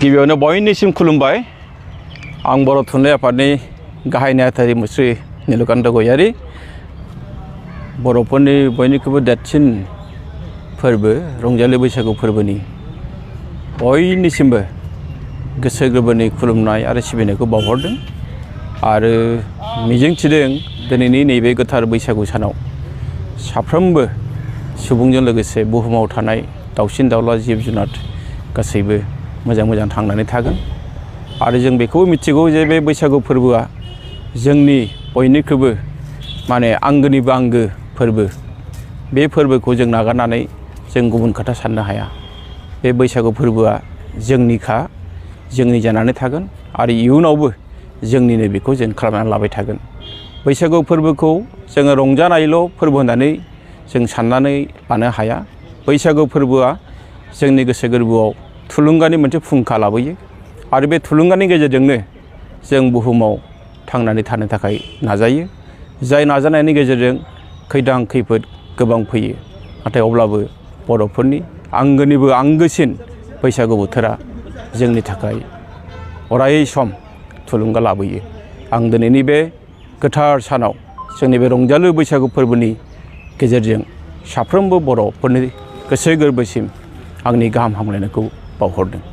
गिबियावनो बयनिसिम खुलुमबाय। आं बर' थुनलाइ आफादनि गाहाय नेहाथारि मुस्रि नीलकान्त गयारी। बर'फोरनि बयनिख्रुइबो देरसिन फोरबो रंजालि बैसागु फोरबोनि बयनिसिमबो गोसो गोरबोनि खुलुमनाय आरो सिबिनायखौ बावहरदों आरो मिजिंथिदों दिनैनि नैबे गोथार बैसागु सानाव साफ्रोमबो सुबुंजों लोगोसे बुहुमाव थानाय दाउसिन दाउला जिब जुनार गासैबो मोजां मोजां थांनानै थागोन आरो जों बेखौबो मिथिगौ जे बे बैसागु फोरबोआ जोंनि बयनिख्रुइबो आंगोनिबो आंगो फोरबो। बे फोरबोखौ जों नागारनानै जों गुबुन खोथा साननो हाया। बे बैसागु फोरबोआ जोंनिखा, जोंनि जानानै थागोन आरो इयुनावबो जोंनिनो बेखौ जों खालामनानै लाबाय थागोन। बैसागु फोरबोखौ जोङो रंजानायल' फोरबो होननानै जों साननानै लानो हाया। बैसागु फोरबोआ जोंनि गोसो गोरबोआव थुलुंगानि मोनसे फुंखा लाबोयो आरो बे थुलुंगानि गेजेरजोंनो जों बुहुमाव थांनानै थानो थाखाय नाजायो। जाय नाजानायनि गेजेरजों खैदां खैफोद गोबां फैयो, नाथाय अब्लाबो बर'फोरनि आंगोनिबो आंगोसिन बैसागु बोथोरा जोंनि थाखाय अराय सम थुलुंगा लाबोयो। आं दिनैनि बे गोथार सानाव जोंनि बे रंजालु बैसागु फोरबोनि गेजेरजों साफ्रोमबो बर'फोरनि गोसो गोरबोसिम आंनि गाहाम हामलायनायखौ बावहरदों।